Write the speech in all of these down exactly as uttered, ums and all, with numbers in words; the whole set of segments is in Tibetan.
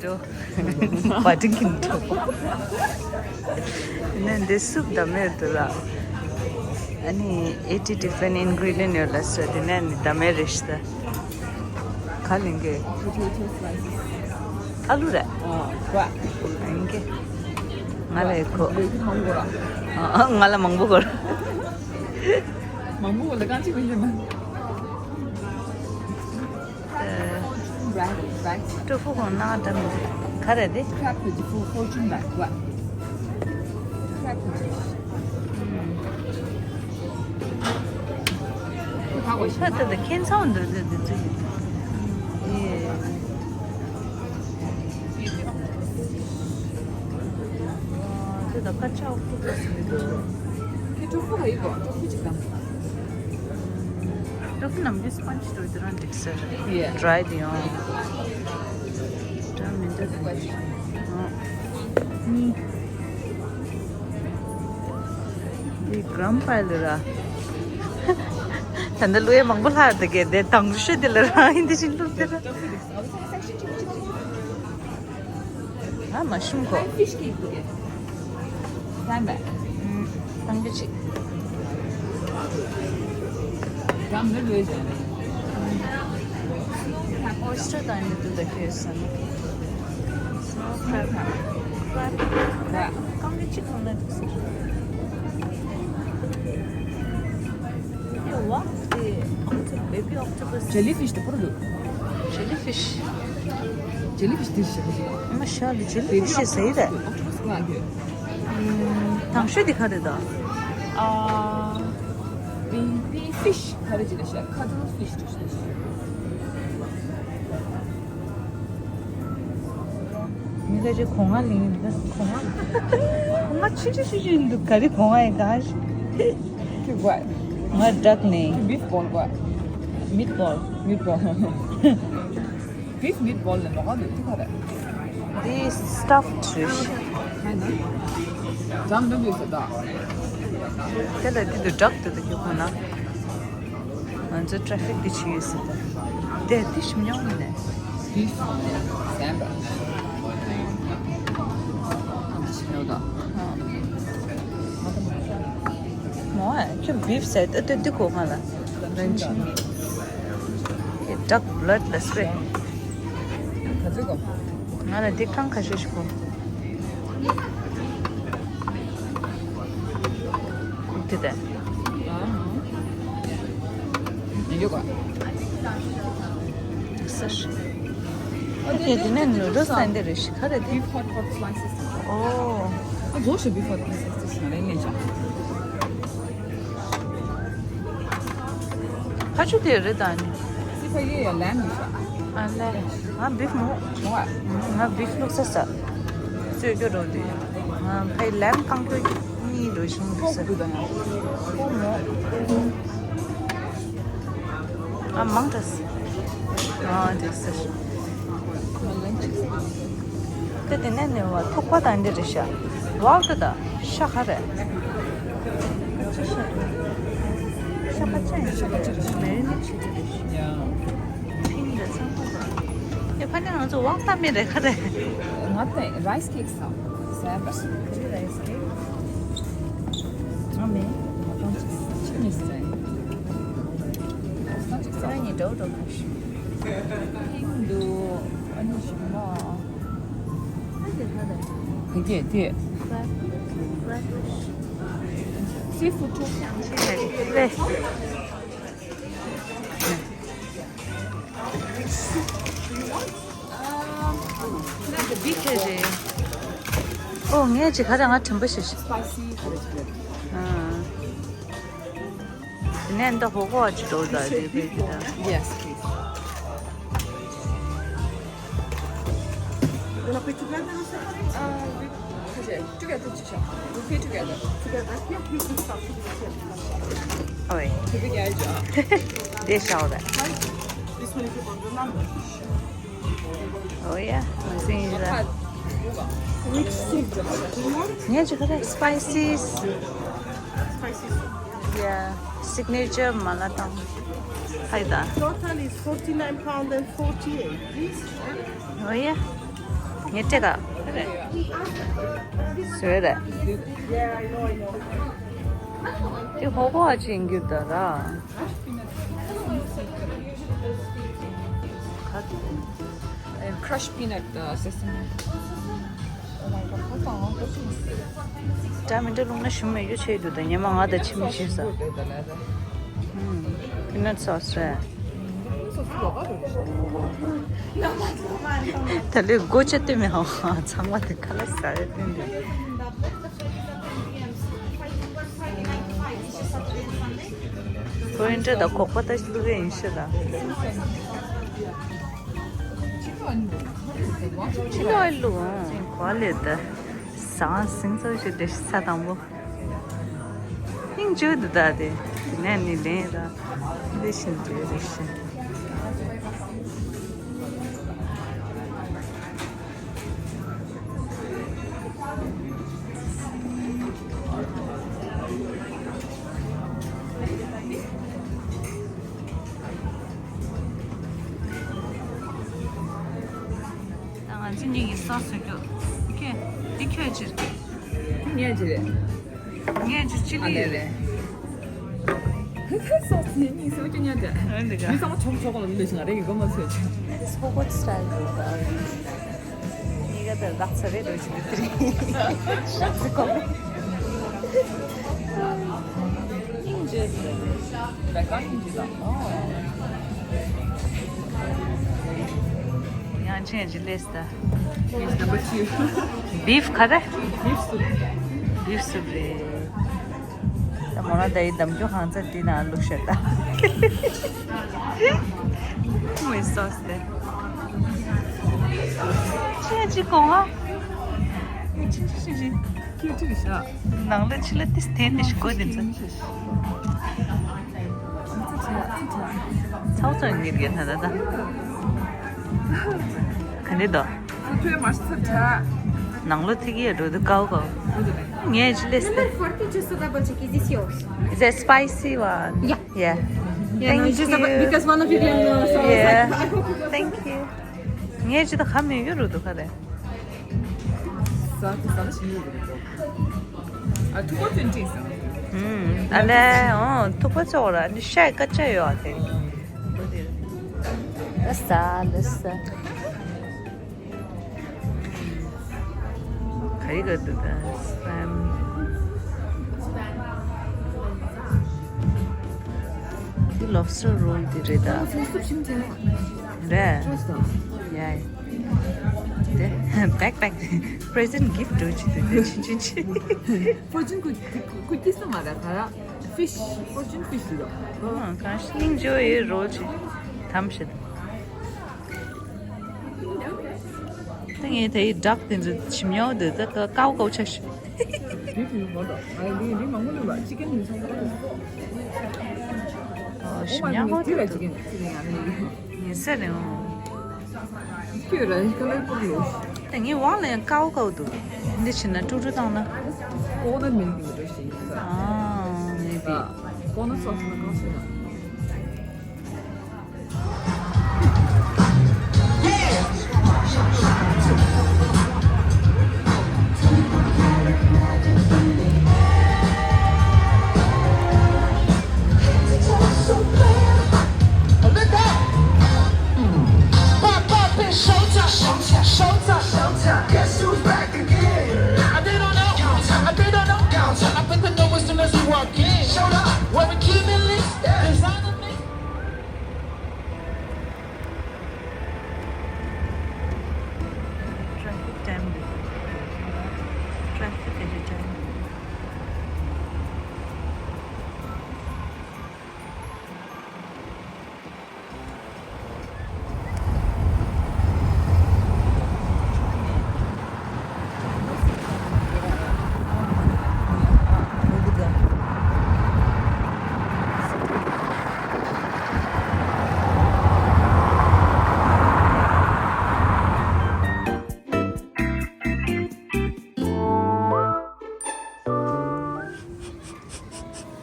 འགྲོ། བ་ཏིང་གིན་འགྲོ། ནས་འདི་སུབ་ད་མེར་དུ་ལ། ཨ་ནི་ཨེ་ཊི་ཌི་ཕ་རེན་ཊི་ཨིན་གི་རི་ཌི་ཡན་ཊི་ཡོད་ལ་སོ། དེ་ནས་ནི་ད་མེར་རེ་ཤི་ད། ག་ལིང་གེ། ཨ་ལུ་རེད། ཨིན་གེ། ང་ལ་ཡི་གོ། ང་ལ་མང་པོ་གོ། མང་པོ་ལ་གང་ཅི་གོ་ཡིན་མ། ཀྲོ་ཕུ་གོང་ན་འདྲ་མི་འདུག་ག་རེ་རེད། Crab to the full fortune back. What? Crab to the. ཁ་ཏ་ད་ཁྱེད་ཚང་འདུག་འདུག་འདུག་འདུག་ཡེ། དེ་ད་ཁ་ཆག་ཁུ་ཁུ་སི་མི་འདུག་ཁྱེད་ཀྲོ་ཕུ་ག་ཡི་གོ། ཀྲོ་ཕུ་ཅིག་དང་། ཀྲོ་ཕུ་ནམ་རྒྱུན་སི་པོན་ཇི་འདྲ་བོ་དེ་རང་འགྲིག་ས་རེད། ཡེ། ཌ་རའི་དེ་ཡང་འདྲ་མི་འདྲ་དེ་འདྲ་ཞིག་ཨ། གཉིས། འདི་གྲམ་པ་ལ་ར། ད་ལྟ་ལུས་མང་པོ་ལྷག་འདུག་གས། དེ་དང་པོ་ཤོད་དེ་ལ་རང་ཡིན་དེ་བཞིན་བླུགས་དེ་ར། ཨ་མ་ཤུམ་གོ། ཧྥིཤ་ཀེག་འདུག་གས། ཟན་པ། ཨུམ། གཏང་རྒྱུ་ཅིག་གྲམ་ནི་ལོས་ཟན། ཨོ་ཡི་སི་ཊར་དང་ཡིན་འདུག་ད་ཁྱེར་སོང་། སི་ནོ་ཁྲེབ། ཁྲེབ། གཏང་རྒྱུ་ཅིག་གང་ན་འདུག་ཟེར། ཡ་ཝ། དེ་ཨོག་ཊོ། བེ་བི་ཨོག་ཊོ་པས། ཇེ་ལི་ཕིཤ་དེ་པོ་རེད། ཇེ་ལི་ཕིཤ། ཇེ་ལི་ཕིཤ་དེ་ཞེས་པ་ཞིག་མ་ཤ་ལི་ཇེ་ལི་ཕིཤ་ཟེར་རེད། ཨོག་ཊོ་པས་ང་གི། དང་ཤོས་དེ་ག་རེད་ད། ཨ། བེ་བི་ཕིཤ་ག་རེ་ཇི་ལ་ཤ་ཁ་ཏུ་ཕིཤ་དེ་ཞེས། མི་ལ་ཅིག་གོང་ང་ལིང་ཡིན་ད་གོང་ང་། གོང་ང་ཆུ་ཆུ་ཆུ་ཆུ་ཡིན་འདུག་ག་རེ་གོང་ང་ཡིན་ག་ཞིག་ཁྱོད་དགོས། ང་ཌག་ནས། ཁྱོད་བིཕ་བོལ་དགོས། མིཊ་བོལ། མིཊ་བོལ། བིཕ་མིཊ་བོལ་ལ་ནོ་ག་འདུག་ཅི་ག་རེད། འདི་སི་ཊཕ་ཌི་རེད། ཧན་ནི། ཇམ་འདུག་འདུག་ཟེར་ད། དེ་ལ་འདི་འདུག་ཌག་འདུག་ད་ཁྱོད་གོང་ན། ང་ཚོ་ཊ་ར་ཕིག་འདི་ཆི་ཡོད་ཟེར་ད། དེ་འདི་ཞིམ་ཉོང་མིན་ནས། འདི་ཟན་པ། འདི་ཞིམ་ཉོང་ད། མོ་ཨ་ཁྱོད་བིཕ་ཟེར་ད་ལྟ་འདི་གོ་ང་ལ། རང་ཆིན། ཌག་བྷི་ལཌ་ལ་སི་པེ། ག་ཚོད་གོ། ང་ལ་འདི་རྐང་ཁ་ཤས་ཤིག་གོ། འདི་དེ། ཡོད་ག་སི། ཨ་དེ་དེ་ནས་ནུ་ཌལ་སི་དང་འདི་རེ་ཞིག་ག་རེ་དེ། བོ་ཤི་བི་ཧོ་ཊི་སི་ལའི་སི་ནང་ལ་ལེན་བྱ། ཕ་ཆུ་དེ་རེད་ད་ནི། སི་ཕ་ཡེ་ཡ་ལེམ་ཡོད་ཤག་ཨ་ལེ། ང་བིཕ་མོ། མོ་ཨ། ང་བིཕ་བླུགས་ས་ས། སོས་རྒྱུ་རོ་དེ། ང་ཕའི་ལེམ་རྐང་པོ་གཉིས་རོ་ཞིམ་འདུག་ས། ཁོག་མོ། ཨ་མང་དྲགས། ཨ་དེ་ཟེར། དེ་དེ་ནས་ནས་བ་ཐུག་པ་དང་འདི་རེད་ཤག་ཝའོ་ད་ད་ཤ་ཁ་རེད། ཤ་ཁ་ཅན་ཤ་ཁ་ཅན་མེ་རི་ནེ་ཊི་བྱེད་ཀྱི་རེད་ཤག་ཕིང་རེད་ཚང་མ་རེད། དེ་ཕ་ནི་ང་ཚོ་ཝའོ་ད་མེད་རེད་ཁ་རེད། ང་དེ་རའི་སི་ཁེག་ས་ཟ་བ་རེད། རའི་སི་ཁེག་ང་མེད། ང་གང་ཅི་ཅི་མི་ཟ། ང་ཅི་ཟ། ང་ཉིད་འགྲོ་འགྲོ་མ་ཤི། ཧིང་འདུག་ཨ་ནི་ཞིམ་པ། ཨ་དེ་ཧ་ད། དེ་གས་དེ། Flat fish. Seafood too. ཨོ་ངས་ཅི་ག་རེ་ང་དྲན་པ་ཞིག་ཞིག Spicy. ཨ། དེ་ནས་འདི་ཧོ་གོ་ཨ་ཅི་འགྲོ་ད་རེད་པས་ཀྱི་ད། Yes, please. You wanna put together or separate? Uh, we put it together, teacher. We pay together. Together? Yeah, you can stop. ཨོའི། དེ་བས་རྒྱལ་ཇོ། དེ་ཤའོ་རེད། This one if you want, remember. Oh yeah, I'm seeing that. Which soup do you want? ངས་ཅི་ག་རེ་spicy. Spicy soup. Yeah, signature མ་ལ་དང་། ཧའི་ད། Total is forty-nine pound and forty-eight, please. Oh yeah. ངས་སྤྲད་ག་བཟོས་རེད། དེ་ཧོ་གོ་ཨ་ཅིག་ཡིན་རྒྱུ་ད་ར། Crushed peanut, uh, sesame. Oh my god, how come? འདྲ་མི་འདྲ་བླུགས་ན་ཞིམ་མེད་རྒྱུ་ཆེ་འདུག་ད་ཉི་མ་ང་དང་ཕྱི་མི་ཤེས་ས། ཨུམ། peanut sauce རེད། ད་ལོས་སྒོ་ལྕགས་སྟོན་མི་ཧ་ཧ་ཚང་མ་དེ་ཁ་ལག་ཟ་རེད་སྟོན་དུས། ཁོ་ཡིན་འདྲ་ད་ཁོག་པ་ད་བླུག་གི་ཡིན་ཤི་ད། ཕྱི་ལོགས་བླུག་ཨང་གོ་ལེ་ད། ཟང་ཟིང་ཚོ་ཞིག་འདྲ་ཤི་ས་དང་པོ། སྙིང་རྗེ་འདུག་ད་དེ། དེ་ནས་ནི་ལན་ར། འདི་བཞིན་འདྲ་རེ་བཞིན། ད་ང་ཚོ་གཉིས་ཀྱིས་སོ་སོ་རྒྱུ། ཁྱོད། འདི་ཁྱོད་ཅིར། ངས་ཅི་རེད། ངས་ཅི་ཅི་ལི་རེད། སོ་སོ་གཉིས་སོ་སྐྱོ་ཉལ་དེ། ཨ་འདི་ག་མི་ཚང་མ་ཆོག་ཆོག་ལ་མི་ལ་ཞིག་རེ་གི་གོ་མ་ཚོད་ཅི། སོ་གོ་སི་ཊའིལ་རེད་ད། གཉིས་ཀ་དེར་ལག་ཚ་རེད་འགྲོ་བཞིན་འདུག་དེ་རིང་། ཤག་ཚི་གོ། སྙིང་རྗེ་ཟེར། ད་གང་སྙིང་རྗེ་དང་། ཨོ། ཡང་ཅི་ཡང་ཅི་ལས་ད། Yes, number two. བྷིཕ་ག་རེ། Beef soup. བྷིཕ་སུབ་རེད། ད་མོ་ན་ད་ཡི་འདམ་རྒྱུ་ཧང་ཚ་དེ་ན་བླུགས་ཤེར་ད། མོའི་སོ་སི་དེ། ཅི་ཅི་གོང་ཨ། ཅི་ཅི་ཅི་ཅི། ཁྱི་ཁྲིག་ཤག་ནང་ལ་ཕྱི་ལ་ཏིས་ཐེན་ཏེ་ཞིག་གོ་དེ་ཚོ། ཚའོ་ཚའོ་ངེར་གེ་ཐ་ད་ད། ག་ནི་དོ། ནང་ལོ་ཐིག་ཡ་འགྲོ་དུ་ཀའོ་ཀའོ། ངས་ཅི་ལས་སྟེ། Forty, just a double check. Is this yours? Is it spicy one? Yeah. Yeah. Yeah, no, Thank it's just a bit, you. Because one of you didn't know, so I was Yeah. like, I hope it doesn't. Thank you. ངས་ཅི་ད་ཁ་མི་ཡོད་རུ་དུ་ཁ་རེ། ཟ་ཟ་ལ་ཞིམ་ཡོད་རུ་དུ། ཨ་ཐུག་པ་ཐོན་ཅིག་ཟ། ཨུམ། ཨ་ལེ། ཨོ་ཐུག་པ་ཚོགས་ར་ནི་ཤ་ཡི་ཀ་ཅ་ཡོད་ཨ་དེ། ལ་ས་ལ་ས། ག་རེ་ག་འདུག་ད། སི་པེམ། འདི་ལོབ་སི་ཊར་རོལ་འདི་རེད་ད། རེད། ཡ། དེ་བེག་པེག་པི་རེ་ཛེན་གིཕ་འགྲོ་ཅི་འདུག་དེ་ཕྱིན་ཕྱིན་ཆད། ཕོར་ཅུན་ཀུ་ཀུ་ཀིས་མ་རེད་ད། ཕིཤ། ཕོར་ཅུན་ཕིཤ་རེད་ད། ཨ་གང་ཤི་ནིང་ཇོ་ཡི་རོལ་ཅི་དམ་ཤི། ད་ངས་དེའི་སྦྲག་དེ་ཚོ་ཞིམ་ཉོག་དེ་ད་ཀའོ་ཀའོ་ཆ་ཤི། དེ་དེ་མོ་ད། ཨ་དེ་དེ་མང་པོ་ལུས་པ་ཅི་ཀན་ནི་ཚང་པོ། ཨོ་ཞིམ་ཉོག་གོ་དེ་ད་ཅི་ཀན་ཅི་ཀན་ཡང་ནི། ངས་ཟེར་ནས་འོང་། ཁྱོད་ར་ཁ་ལར་པོ་ལོ། ད་ངས་ཝང་ལ་ཡང་ཀའོ་ཀའོ་འདུག་འདི་བྱས་ན་ཀྲུ་ཀྲུ་བཏང་ན། ཀོ་ནར་མིལ་གི་འགྲོ་ཞིག་ཡིན་ས། ཨ་ངས་དེ། ཀོ་ནར་སོ་སི་ན་ཀའོ་ཤི་ན། Pop, pop, it's showtime. Showtime, showtime. Guess who's back again? I did don't know. I did don't know. I bet the know as soon as we walk in. Showtime. Where we keep it lit. Designer mix. Traffic jam. Traffic is a jam.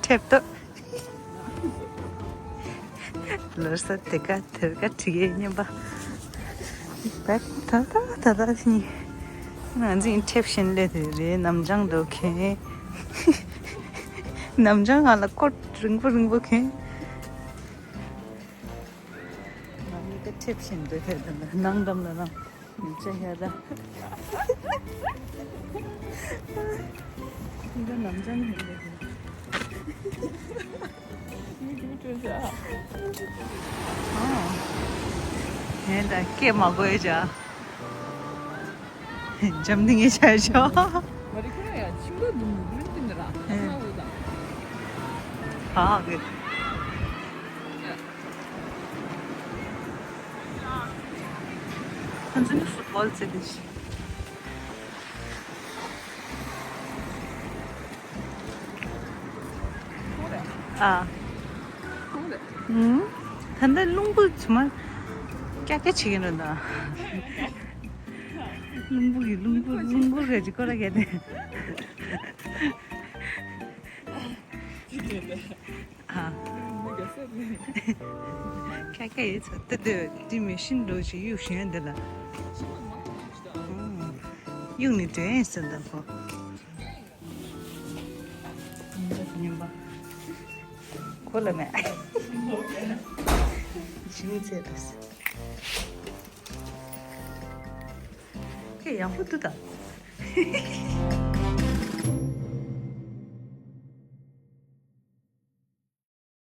ཐེབས་ཏོ། ལར་ས་དེ་ཀ་དེར་ཀ་བྲིས་ཡས་སྙམ་པ། བེག་ད་ད་ད་ད་ནི་ང་ཚོ་ཡིན་ཁྲེབ་བཞིན་སླེབས་དེ་རེད། ནམ་བྱང་འགྲོ་མཁན། ནམ་བྱང་ང་ལ་སྐོར་རིང་པོ་རིང་པོ་མཁན། ང་གཉིས་ཀ་ཁྲེབ་བཞིན་འགྲོ་དེ་ད་ནང་འགྲམ་ལ་རང་མི་བྱ་ཡ་ད། འདི་ནམ་བྱང་ཡིན་པས། ངས་ད་སྐད་མ་གོ་ཡ་ཅག་འཇམ་ཐིང་ངེ་ཆ་ཤོག་མ་རི་ཁོ་ར་ཡ་ཆིང་ག་དུ་མུ་མུན་ཏིན་ར་ཨ་ཧ་ཧུ་དང་། ཧ་གི། ཁོ་ཚོ་ནི་ཕུཊ་བོལ་རྩེ་དེ་ཤི། ཨ། ཨུམ། ད་ལྟ་རླུང་བུ་ཚང་མ་ཀྱག་ཀྱག་བྱེད་ཀྱིན་འདུག་ད། རླུང་བུ་གི་རླུང་བུ་རླུང་བུ་རེད་ཅིག་ཀོ་ར་གས་ཏེ། ཨ། ཀྱག་ཀྱག་ཡིན་ཚ་ཏེ་ཏེ་ཏི་མི་ཤིན་འགྲོ་ཞིག་གཡུག་བཞིན་འདི་ལ། གཡུག་ནི་དྲན་ཟེར་འདུག་གོ། ཉིན་པ་ཉིན་པ། གོ་ལ་མེད། ཞིང་ཚེ་རེད། ཁྱེད་ཡག་པོ་འདུག་ད།